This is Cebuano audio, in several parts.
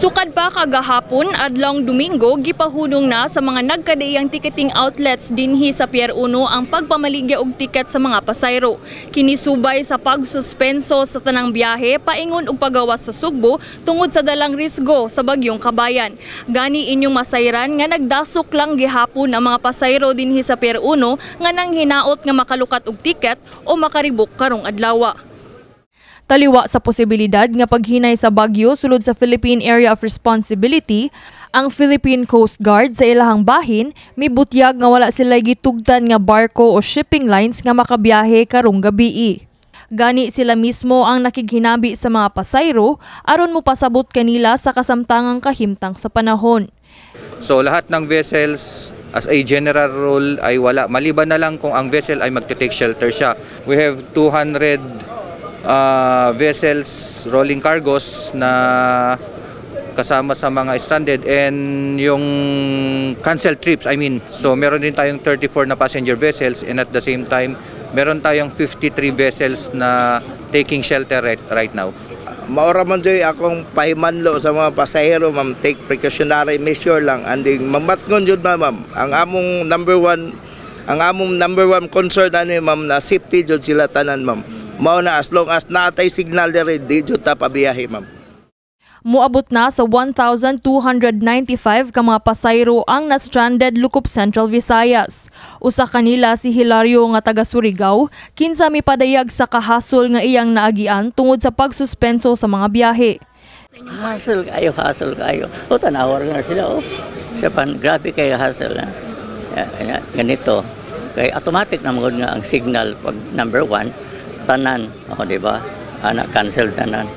Sukad pa kagahapon, adlong Domingo, gipahunong na sa mga nagkadaiyang ticketing outlets dinhi sa Pier 1 ang pagpamaligya og tiket sa mga pasayro. Kini subay sa pagsuspenso sa tanang biyahe paingon og pagawas sa Sugbo tungod sa dalang risgo sa bagyong Kabayan. Gani inyong masayran nga nagdasok lang gihapon ang mga pasayro dinhi sa Pier 1 nga nang hinaot nga makalukat og tiket o makaribok karong adlaw. Taliwa sa posibilidad nga paghinay sa bagyo sulod sa Philippine Area of Responsibility, ang Philippine Coast Guard sa ilahang bahin mibutyag nga wala sila gitugtan nga barko o shipping lines nga makabiyahe karong gabii. Gani sila mismo ang nakighinabi sa mga pasayro aron mopasabot kanila sa kasamtangang kahimtang sa panahon. So lahat ng vessels, as a general rule, ay wala, maliban na lang kung ang vessel ay magte-take shelter siya. We have 200 vessels rolling cargos na kasama sa mga stranded and yung cancel trips, I mean. So meron din tayong 34 na passenger vessels and at the same time meron tayong 53 vessels na taking shelter right now. Mao ra man joy akong pahimanlo sa mga pasahero, ma'am, take precautionary measure lang and mamatngon jud, ma'am. Ang among number one concern ani, ma'am, na safety jud sila tanan, ma'am. Mao na, as long as naa tay signal diri, di jud ta pabiyahe, ma'am. Muabot na sa 1,295 ka mga pasayro ang na-stranded lukop Central Visayas. Usa kanila si Hilario nga taga Surigao, kinsa mipadayag sa kahasol nga iyang naagian tungod sa pagsuspenso sa mga biyahe. Hassle kayo, hassle kayo. O, tanawar na sila, oh. Sa pan, grabe kayo hassle na. Ganito. Kay automatic na magod nga ang signal pag number one, tanan, oh, di ba? Ana, cancel tanan.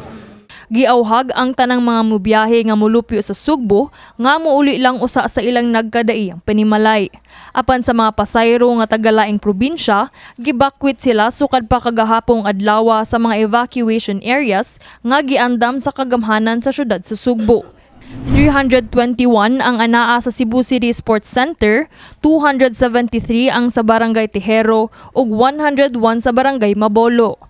Giawhag ang tanang mga mubiyahe nga molupyo sa Sugbo nga muuli lang usa sa ilang nagkadaiyang panimalay. Apan sa mga pasayro nga taga-laing probinsya, gibakwit sila sukad pa kagahapong adlawa sa mga evacuation areas nga giandam sa kagamhanan sa syudad sa Sugbo. 321 ang anaa sa Cebu City Sports Center, 273 ang sa Barangay Tejero ug 101 sa Barangay Mabolo.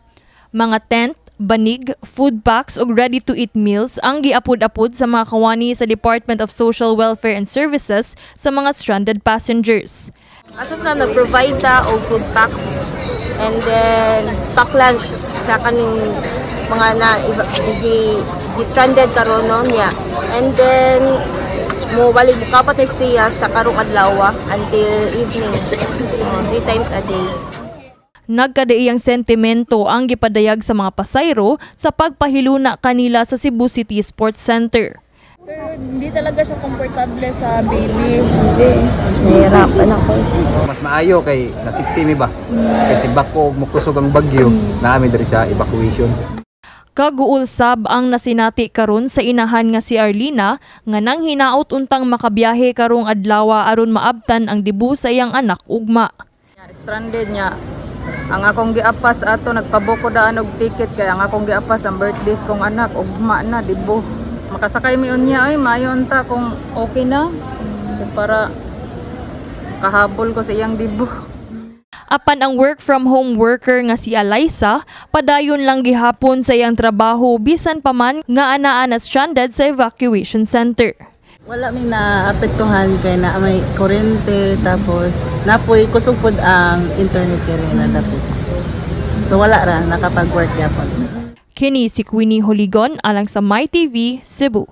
Mga tent, banig, food packs ug ready-to-eat meals ang giapod-apod sa mga kawani sa Department of Social Welfare and Services sa mga stranded passengers. As of now, nag-provide ta og food packs and then pack lunch sa kaning mga na gi, gi stranded karon, no, niya. And then mo balik mo kapat na siya sa karong adlaw until evening. Oh, three times a day. Nagkadaiyang sentimento ang gipadayag sa mga pasayro sa pagpahiluna kanila sa Cebu City Sports Center. Pero hindi talaga siya komportable sa baby. Nahirapan ako. Mas maayo kay nasafety mi ba? Kasi bako og mokusog ang bagyo, naa mi diri sa evacuation. Kaguol sab ang nasinati karon sa inahan nga si Arlina nga nang hinaot untang makabiyahe karong adlaw aron maabtan ang debut sa iyang anak ugma. Stranded niya. Ang akong giapas ato, nagpabuko daan og ticket kay ang akong giapas ang birthday kong anak ugma na debut. Makasakay mi unya ay maayo unta kung okay na. Kay para kahabol ko sa iyang debut. Apan ang work from home worker nga si Eliza, padayon lang gihapon sa iyang trabaho bisan pa man nga anaa na stranded sa evacuation center. Wala mi naapektuhan kay na may kuryente, tapos napoy kusog pod ang internet kay na dapit. So wala ra nakapag-work yapon. Kini si Queenie Holigon alang sa MyTV Cebu.